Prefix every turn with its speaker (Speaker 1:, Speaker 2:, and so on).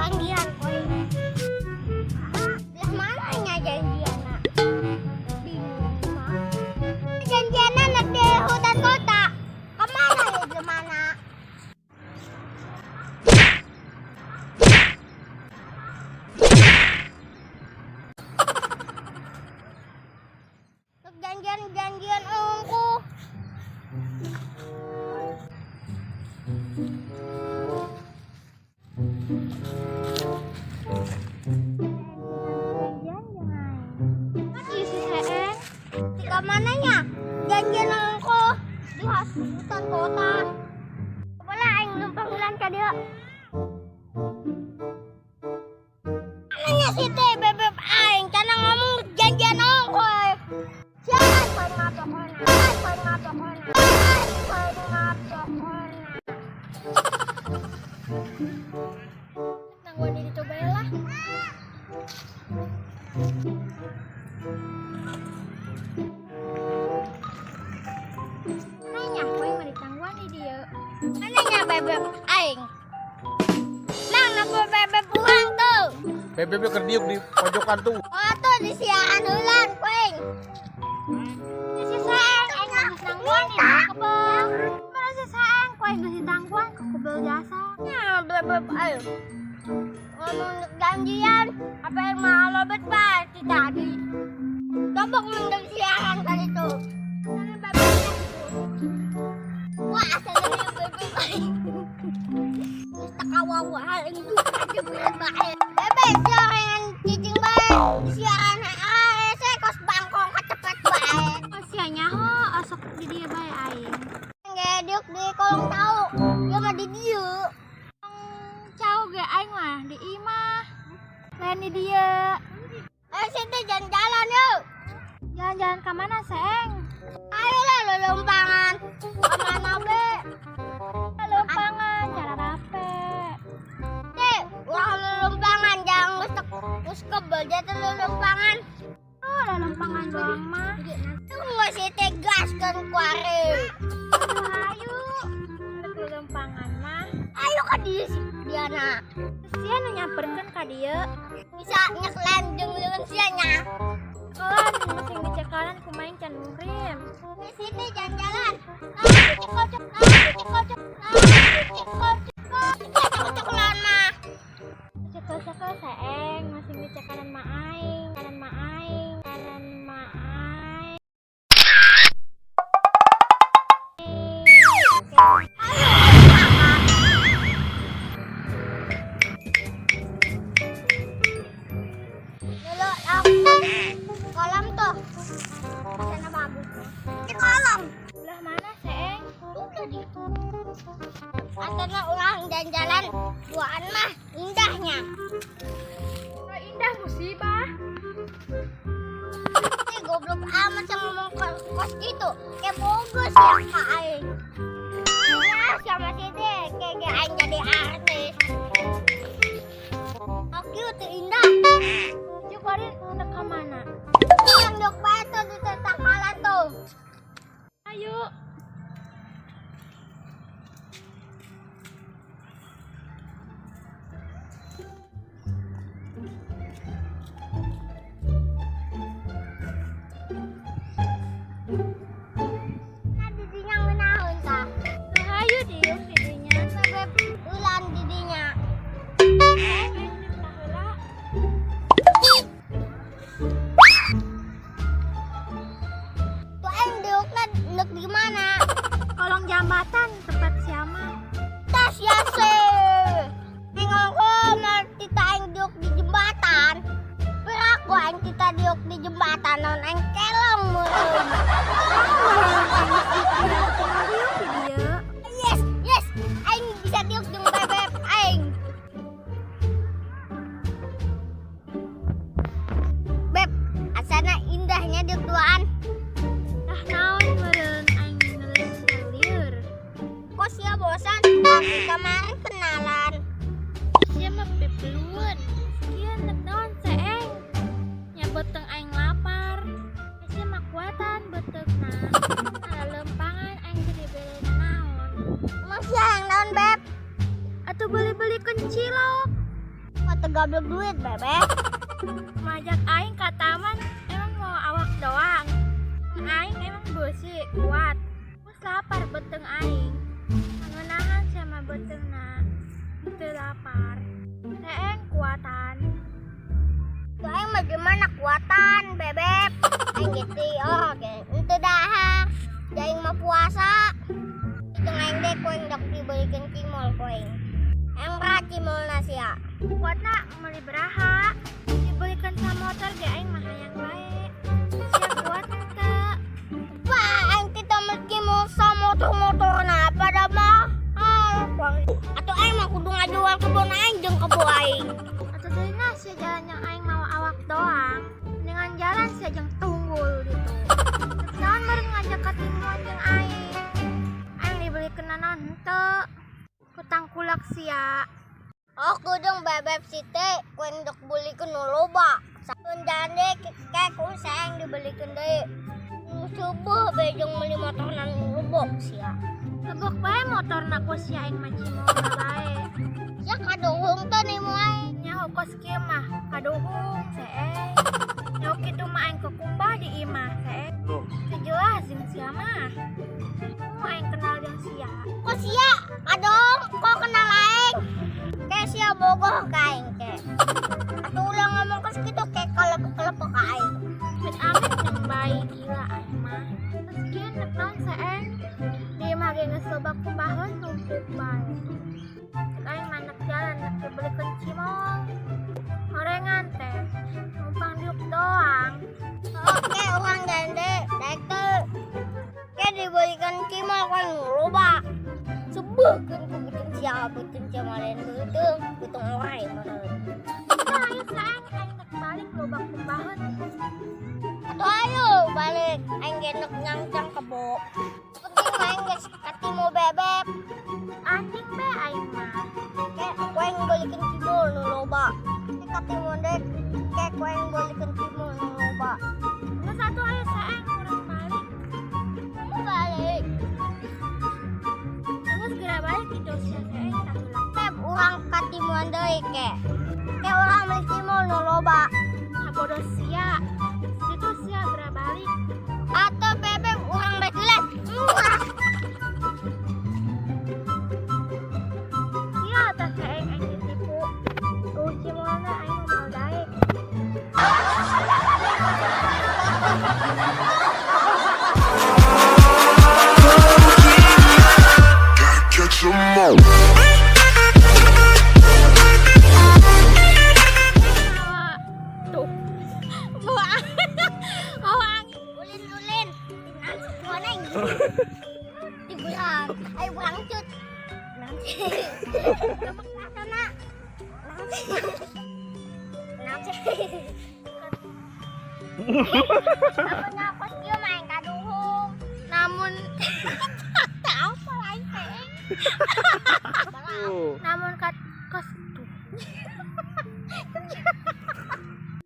Speaker 1: Panggilan koe. Belah mana nya janjianna? Bingung mah. Janjianna di hutan kota. Kemana ya gimana? Janjian-janjian engku. Di mananya? Janjian engku di hutan kota. Boleh aing numpang ka dieu. Mananya si teh bebeb aing kana ngomong janjian engku. Siaran koe mah pokona. Koe mah pokona. Koe mah pokona.
Speaker 2: Nangguan diri coba lah. Nanya, koe mah ditangguan di dieu.
Speaker 1: Mananya bebeb aing? Mang, napa bebeb urang tuh?
Speaker 3: Bebebnya keur diuk di pojokan tuh.
Speaker 1: Oh tuh di siaran heulan koe.
Speaker 2: Si saeng aing geus nangguan di kebel. Mana si saeng koe geus ditangguan ke kebel jasa.
Speaker 1: Ya bebeb aing. Ngomong janjian, apa yang mau lobet bae ti tadi. Dobok mending siaran kali itu. Sana bebebnya gitu. Wah, asal bebeb aing. Geus tak kawawa aing tuh berat bae. Bebeb gorengan cicing bae. Siaran hese kos bangkong kacepet bae.
Speaker 2: Oh sia nyaho osok di dieu bae aing.
Speaker 1: Ngediuk di kolong tau, ieu mah di dieu.
Speaker 2: Cau ge aing mah di imah. Lain di dieu.
Speaker 1: Ayo sini jalan-jalan yuk.
Speaker 2: Jalan-jalan ka mana saeng?
Speaker 1: Ayo lah lolompangan. Kemana be?
Speaker 2: Lolompangan cara rape.
Speaker 1: Teh, wah lolompangan jangan geus kebel jatuh lolompangan.
Speaker 2: Oh, lolompangan doang mah.
Speaker 1: Tunggu si teh gaskeun kuari.
Speaker 2: Ayo. Lolompangan mah.
Speaker 1: Ayo ka dieu si Diana.
Speaker 2: Sia nu nyamperkeun ka dieu.
Speaker 1: Bisa nyeklan jeung leungeun sia nya.
Speaker 2: Kelan masing dicekalan kumain can muhrim.
Speaker 1: Di sini jalan-jalan. Cekel cekel cekel cekel cekel cekelan mah.
Speaker 2: Cekel-cekel saeng masing dicekalan mah aing, kanan mah aing, kanan mah aing.
Speaker 1: Dulu aku kolam tuh. Sana bagus. Di kolam.
Speaker 2: Belah mana saeng?
Speaker 1: Udah di. Asana urang jalan-jalan duaan mah indahnya.
Speaker 2: Indah musibah.
Speaker 1: Eh, goblok amat yang ngomong kos gitu. Kayak bogus ya kak aing. Ya sama si teh kayak aing jadi artis. Oke tuh indah.
Speaker 2: Cuk kuari udah ka mana?
Speaker 1: Yang dok bae tuh di tangkalan tuh.
Speaker 2: Ayo.
Speaker 1: Nah didinya ngeunaheun tah.
Speaker 2: Ayo diuk didinya.
Speaker 1: Bebeb ulan didinya.
Speaker 2: Aing nyipta heula.
Speaker 1: Tuh aing diukna neuk di mana?
Speaker 2: Kolong jambatan tempat siama.
Speaker 1: Tas ya se. Tinggal mah tita aing diuk di jembatan. Peraku aing tita diuk di jembatan non aing kelong meureun.
Speaker 2: Diuk di dieu.
Speaker 1: Yes, yes, aing bisa diuk jeung bebeb aing. Beb, asana indahnya diuk duaan.
Speaker 2: Tah naon meureun aing geus lieur.
Speaker 1: Kok sia bosan? Kemarin kenalan.
Speaker 2: Sia mah pepelueun. Sia nek naon saeng? Nya beuteung aing lapar. Sia mah kuatan beuteungna. Lempangan aing jadi
Speaker 1: Mah teu gablek duit, Bebek.
Speaker 2: Ngajak aing ke taman emang mau awak doang. Aing emang beusi kuat. Terus lapar beuteung aing. Ngenahan sama beuteungna. Teu lapar. Seeng kuatan.
Speaker 1: Tuh aing mah gimana kuatan, Bebek? Aing gitu, oh, henteu dahar. Da aing mah puasa. Itu aing deh ku aing dok dibelikan cimol ku aing. Aing berat cimolna sia.
Speaker 2: Kuatna meuli beraha. Dibelikan sama motor ge aing mah hayang bae. Sia kuat teu?
Speaker 1: Wah, aing teh meuli cimol sama motor-motorna pada mahal. Atau aing mah kudu ngajual kebun aing jeung kebo aing.
Speaker 2: Atau deuna sia jalan yang aing mau awak doang. Dengan jalan sia jeung tunggul gitu. Naon meureun ngajak katimuan jeung aing. Aing dibelikeun naon henteu. Kutang kulak sia.
Speaker 1: Oh, kudung Bebek site ku aing dok belikeun nu loba. Sakeun jalan deui ke ku aing dibelikeun deui. Nu subuh be jeung meuli motorna nu lebok sia.
Speaker 2: Lebok bae motorna ku sia, aing mah cimol bae.
Speaker 1: Sia kaduhung teh nimu aing.
Speaker 2: Nyaho kos kieu mah kaduhung seeng. Nyaho kitu mah aing kekumbah di imah seeng. Teu jelas jeung sia mah. Mau aing kenal jeung sia.
Speaker 1: Kok sia kadong kok kenal aing? Ke sia bogoh ka aing ke. Atuh ulah ngomong kos kitu ke kalepok-kalepok ka aing.
Speaker 2: Amit-amit jeung bayi gila aing mah. Terus kieu nek naon seeng? Di imah ge geus loba kumbaheun numpuk bae. Cek aing mah nek jalan nek dibelikeun cimol. Horengan teh numpang diuk doang.
Speaker 1: Oke, urang jalan deui, daek teu. Ke dibelikan cimol kan loba. Sebeukeun ku beuteung sia, beuteung sia malen beuteung, beuteung orai meureun.
Speaker 2: Tah ayo saeng aing nek balik loba kumbaheun.
Speaker 1: Atuh ayo balik, aing ge nek nyangcang kebo. Penting mah aing geus katimu Bebek.
Speaker 2: Anjing be aing mah.
Speaker 1: Ke ku aing belikeun cimol nu loba. Ke katimu deui, ke ku aing belikeun cimol nu loba.
Speaker 2: Geus atuh ayo saeng urang balik.
Speaker 1: Kamu balik.
Speaker 2: Geus geura balik itu sia saeng tah heula.
Speaker 1: Tep urang katimuan deui ke. Ke urang meuli cimol nu loba.
Speaker 2: Sabodo sia. Itu sia geura balik.
Speaker 1: Atau Bebek urang balik heula. Muah.
Speaker 2: Sia tah saeng aing ditipu. Tuh cimolna aing moal daek.
Speaker 4: Gotta catch 'em all.
Speaker 2: Bawa tuh. Bawa bawa angin.
Speaker 1: Ulin-ulin. Nanti goreng. Dibuang. Ayo berangcut. Nanti. Sana. Nanti. Nanti. Aku nyakos dia main kaduhung.
Speaker 2: Namun
Speaker 1: Tahu apa lain teh.